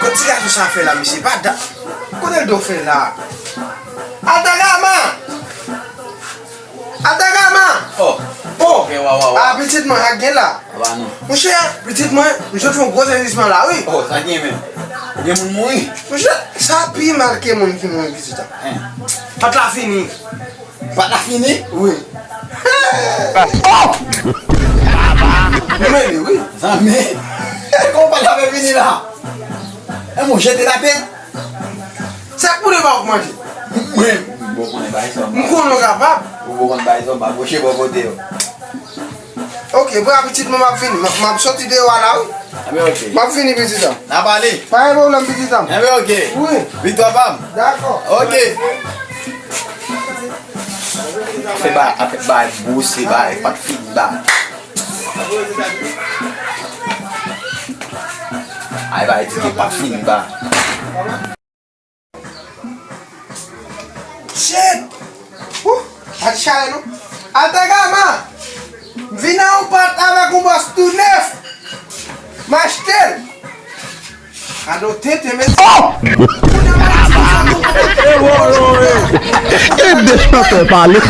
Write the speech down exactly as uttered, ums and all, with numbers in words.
Kot ti gason sa fè la, mesye? Pa da. Kote l do fè la? Atagama! Atagama! Oh, Oh! ok, wa, wa, wa. Ah, pitit mwen, ak gen la. Wa non. Monchè, pitit mwen, misye fè yon gwo sezisman la, wi. Oh, sa gen menm. Gen moun mouri. Monchè, sa pi mal ke moun ki mouri pitit la. Hein. Pat la fini. Pat la fini? Wi. Nou mele, wi. Zanmi. Kòman pat la fè fini la? E mwen jete la tè. Sa k pou de ba w manje? Mwen, bon, konnen bay sòm. M konnen w kapab. Ou bon, bay sòm, ba gwoche bò kote yo. Ok, bra pitit mwen, m ap vini. M ap- m ap soti deyò a la, wi. Enben, ok. M ap vini, pitit an. N a pale. Pa gen pwoblèm, pitit an. Enben, ok. Wi, Viktwa pa m. Dakò. Ok. Fè ba, ap fè ba, bouse ba, pa t fini ba. Ay, ba, di ke pa t fini ba. Shit! Wouh! Pati chale non. Atagama! Vin a yon pat avèk yon bòs tou nèf! M achte l! Gade yon tenten, mesye! Oh! Tèt de chantè pale.